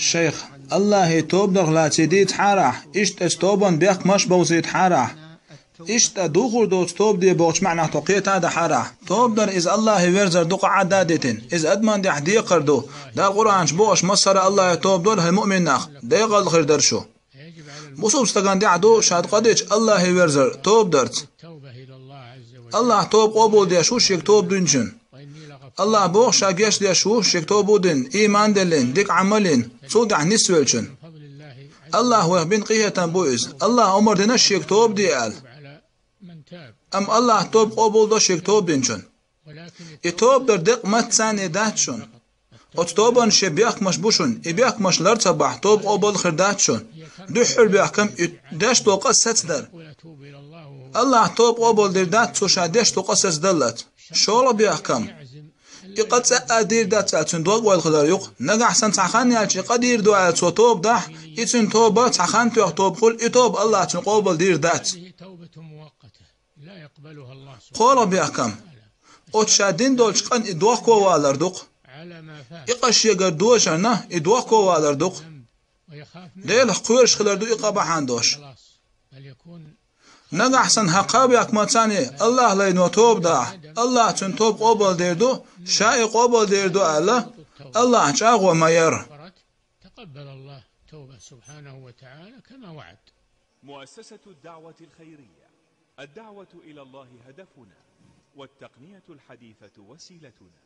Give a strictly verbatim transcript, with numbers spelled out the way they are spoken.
Шайх, Аллахье тоба дарх лаций дийцахьара ахь, иштта оцу тобан бехкамаш бовзийтахьара ахь. Иштта духур доцу тоба де бохучу маьӀнах тхо кхета а дахьара ахь. Тоба дар иза Аллахье верзар ду, къа Ӏадда а дитина. Иза адаман тӀехь декхар ду. Дала Къуръанчу бохуш, массара Аллахье тоба дора, хӀай муъмин нах, декъал хир дара шу. Бусулба стагана тӀехь ду ша къа дечу Аллахье верзар тоба дарца. Аллахь тоба къобалдеш ву шега тоба динчун. Аллахь боху ша гечдеш ву шега тоба дина, ийман деллина, дика Ӏамал йина, цул тӀаьхьа нисвеллачун. Аллахь вайх бина къинхетам бу иза. Аллахь омар дина шега тоба де аьлла. Амма Аллахь тоба къобалдо шега тоба динчун. И тоба дар декъа маца царний дац шуна. Оцу тобанна шен бехкамаш бу шуна. И бехкамаш лар ца бахь, тоба къобал хир дац шуна. Дуьххьара бехкам и деш долу къа сацадар. Аллахь тоба къобал дийр дац, цо ша деш долу къа сацадаллалц. ШолгӀа бехкам. И къа цкъа а дийр дац аьлла, цуьнан дог-ойла хилар ю-кх. Нагахь санна цхьа хан яьлча, и къа дийр ду аьлла, цо тоба дахь, и цуьнан тоба цхьа хан тоьхна тоба хуьлу, и тоба Аллахь цуьнан къобал дийр дац. КхоалгӀа бехкам. Оцу ша дина долчу къан и дохковалар ду-кх. И къа шегара дожарна, и дохковалар ду-кх. Делах кхоьруш хилар ду и къа бахьана долуш. Нагахь санна хӀокху бехкамаца цхьаьна Аллахь лайно тоба дахь, Аллахь цуьнан тоба къобалдийр ду, ша и къобалдийр ду аьлла, Аллахь чӀагӀо ма яра. تقبل الله توبة سبحانه وتعالى كما وعد. مؤسسة الدعوة الخيرية. الدعوة إلى الله هدفنا، والتقنية الحديثة وسيلتنا.